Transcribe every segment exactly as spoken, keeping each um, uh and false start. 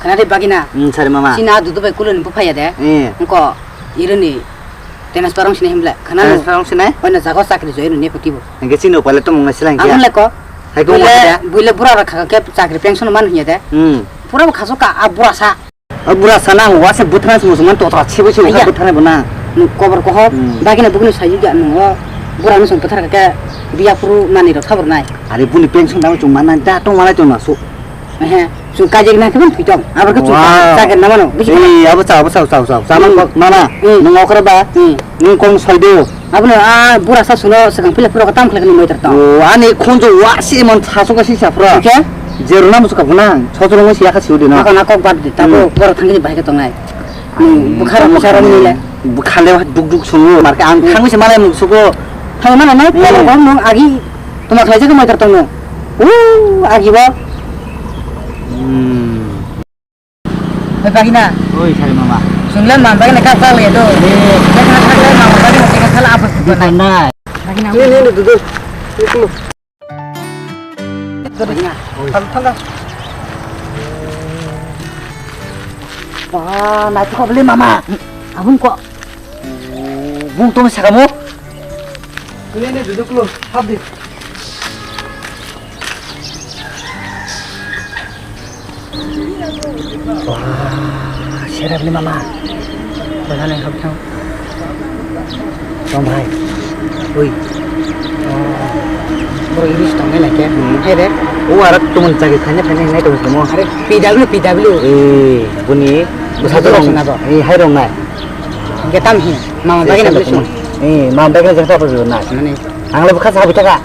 Khana de bagina. Hmm, sari mama. Sina dudu bai kuloni buphaya de. Eh. Engko ironi transfer wng sinai himla. Khana no. Transfer wng sinai? Oina jago chakri joi no nepo tibo. Engke chini upale tongmung nai silang khe. Abon le ko. Hai ko buile, ma da? Buile bura ra kha ke chakri pension man hiya de. Hmm. Pura bo khaso ka a bura sa. A bura sa nang wa se buthana se musuman to tra chibo chibo Aiya. Buthana bo na. Nu kobor ko ho. Hmm. Bagina bugni sayu ja nu o. Bura no song pathar ka ke biya puru mani ro khabor nai. Are buni pension da chung man nai da tong manai tong na su. Ehe, chwng kajik na khe thwi tong. Abar khe chwng Wow. Chakri na mano. Bisi Ei, abo cha, abo cha, cha, cha, cha, Hmm. Mama, Hmm. Nwng okra ba? Hmm. Nwng kong soi do. Abono a bura sa suno swkang phila phura tam khlai khe nwng moitar tong. O, ani khunju wa si mon sa suka si sa phura. Oke? Jeru na musuka bunang, chotro mo si yakha siu de na. Nako na kok bad de, tabo Hmm. Bura thangni bahai khe tongnai. Nwng bukhara bukhara mile. Bukhale wa duk duk sungo, marke ang Hmm. Thangwi se malai musuko. Thangwi mana nai, Hmm. Bura kong nwng agi. Tuma khlai jagwi moitar tongno. U agi bo. Hmm. Oi bagina. Oi sari mama. Sunle mam bagina kap kap le do. Eh. Bagina kap le mam bagina kap kap le apa Di pandai. Bagina. Ini, ini, duduk. Ini, ini. Bagina. Oi. Thang, thang, thang. Wah, naithok le mama. Abun ko. Bung tong sakamo. Ini, ini, duduk lu. Habis. Wah, serap ni mama. Wala nang hap thang. Tong bhai. Ui. Oh. Bro, iris tong nai lake. Hmm. Hai re. O arak tumun chagi khanya khanya nai tong mo. Are P W, P W. Eh, buni. Bwsa Bwsa rong. Rong na bo. Eh, hai rong nai. Ge tam hi. Mama bagi na Session bisi. Document. Eh, mama bagi na jasa apa nai. Mane. Ang le bukha sabi taka.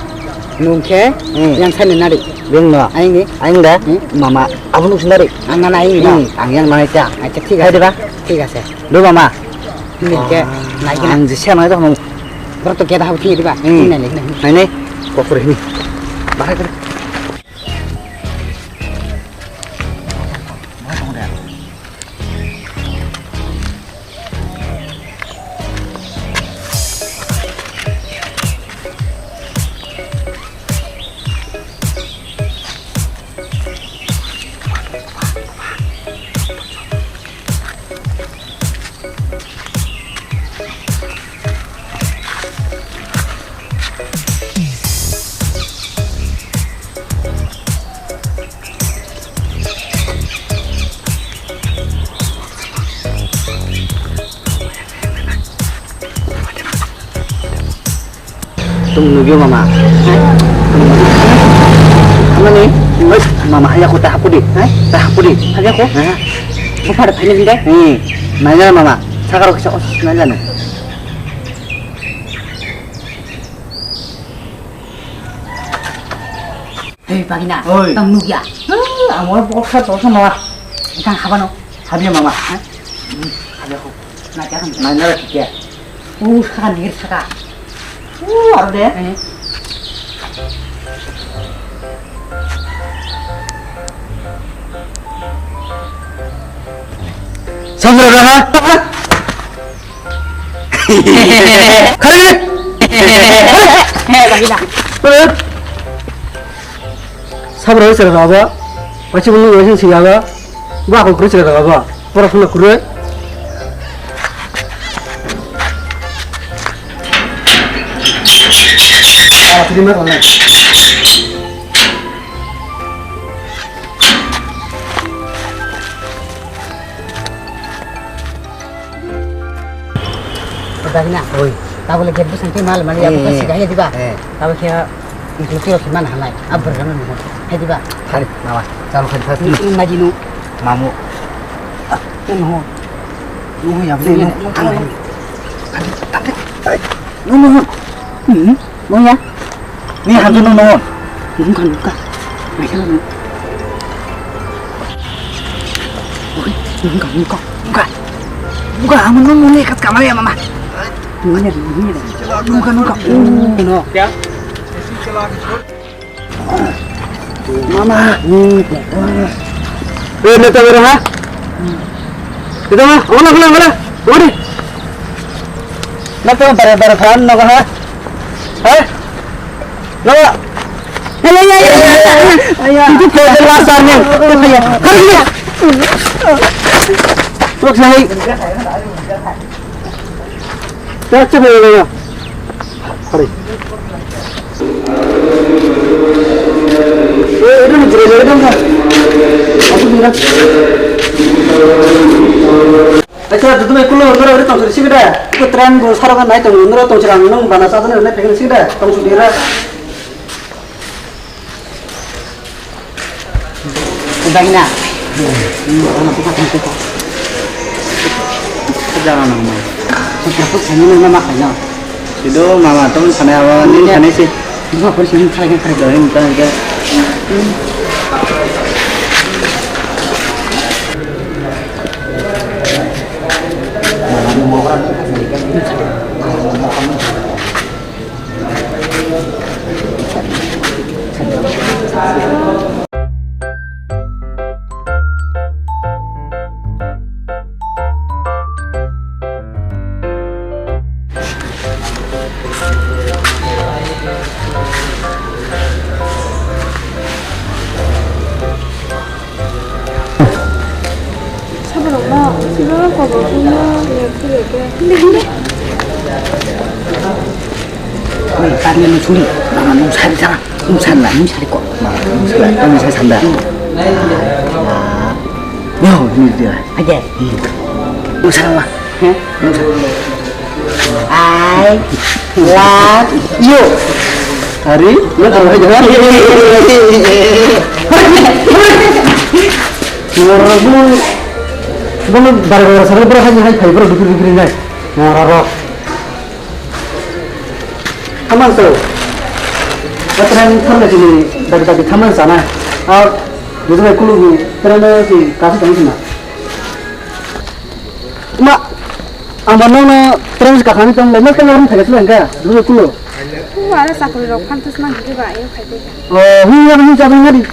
Nung khe Hmm. Yang sai nari. Beng no. Aing ni. Aing da. Hmm? Mama, abo nuk sindari. Ang nana aing ni. Hmm, ang yang nai ta. Acha, thik Hai ase. Diba? Thik ase. Do mama. Ni ke Ah, nai kena. Ang jisa nai ta mama. Bro to keda hau thik diba? Hmm. Nai nai nai. Nai nai. Kokore ni. Bahai kore. Tung nugyo mama. Hai. Amani, oi, mama haya ko ta hapudi. Hai? Ta hapudi. Haya ko? Ha? Ko pada phani binde? Hmm. Nanya mama. Sakaro kisa os nanya ne. Hei, bagina. Oi. Tang nugya. Amor boksa to sama. Tang habano. Habya mama. Ha? Habya ko. Na kya kan? Nanya ra kya? U saka nir saka. U aro de. Eh. Samra raha. Khare. Eh, bagina. Sabra oi sera raba. Wachi bulu wachi siya ba. Ba ko kuri sera raba. Pora suna kuri. Ah, terima kasih. Dagina. Oi. Tabole gate bwsang twi mal mali abo khe siga ya diba? Eh. Tabole khe tiro si man halai. Abur gano ni. Hai diba? Hari, mama. Chalo khai first. Ni maji nu. Mamu. Ah, no. No ya, no. No, no, no. Hmm. Nung ya? Ni hantu nung nung. Nung ka, nung ka. Mai ka nung. Oke, nung ka, nung ka. Nung ka. Nung ka, ang nung nung ni kat kamar ya mama. Nung ni, nung ni. Nung ka, nung ka. Oh, no. Kya? Mama. Eh, neta bera ha? Neta ma, wala, wala, wala. Wala. Neta ma, bara, bara, fan, nogo ha? Ha? Nogo. Ay, ay, ay, ay, ay, ay. Itu kau jelas, Armin. Kau ya. Tok sai. Tok sai. Hari. Eh, itu ni jelas-jelas dong, Kak. Aku bilang. Acha, tutu mai kulo, noro ori tong siri sigi da. Ko train bo saro ga nai tong, noro tong sira nung bana sa dana nai pekeng sigi da. Tong siri ra. Udah na. Jangan nama. Sido mama temen sana apa ni sana sih. Dua puluh sembilan kali kan kali. Doain kan ke. Saborokno, sibo kobor khe no, ya, khe ya khe. Oi, parni no suri, mama nung sari sara, nung sari na, nung sari ko, mama nung sari, nung sari sanda. Yo, ni dia. Aja. Nung sari ma. Hah? Nung sari. I love you. Hari, lo tamo hai jaga. Ngora bu, bu bar bar sara bro hai hai hai bro bikri bikri nai. Ngora ro. Thaman to. Batran thamna jini dagi dagi thaman sana. A, bu kulu bu, terana si kasu tamo sina. Ma, ang bo nokno train se kakhani tong lai, nokno rom thaigatla hwnkha, dulu kulo. Wara chakri rok phantasna hwnkhe ba, ayang khai tongkha. O, hwnwi ya, hwnwi ya, hwnwi ya.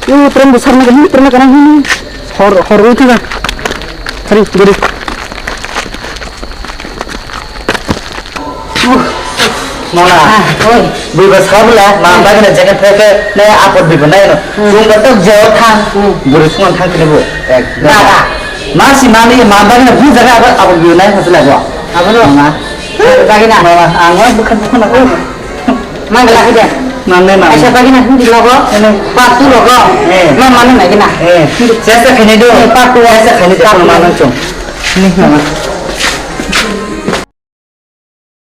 Yo, train bo sarna, hwnwi train kana, hwnwi. Hor, hor, hwnwi thangkha. Hari, gari. Mona. Ah, oi. Bui ba sabula, ma bagina jacket phe phe, ne apor bui ba nai no. Hmm. Bung ba tok jeo thang. Hmm. Buri sungan thang kini bu. Ek. Daga. Ma si ma ni ma bagina bu jaga apor, apor bui nai hasla bo. Abo no. Ma. Bagina. Ma, ma, ang ma bukhan bukhan aku. Ma gala kide. Ma ne ma. Aisa bagina hindi logo. Ini. Patu logo. Eh. Ma ma ne ma gina. Eh. Sesa khani do. Eh, patu. Sesa khani do. Patu. Ma nang chong. Ini ma.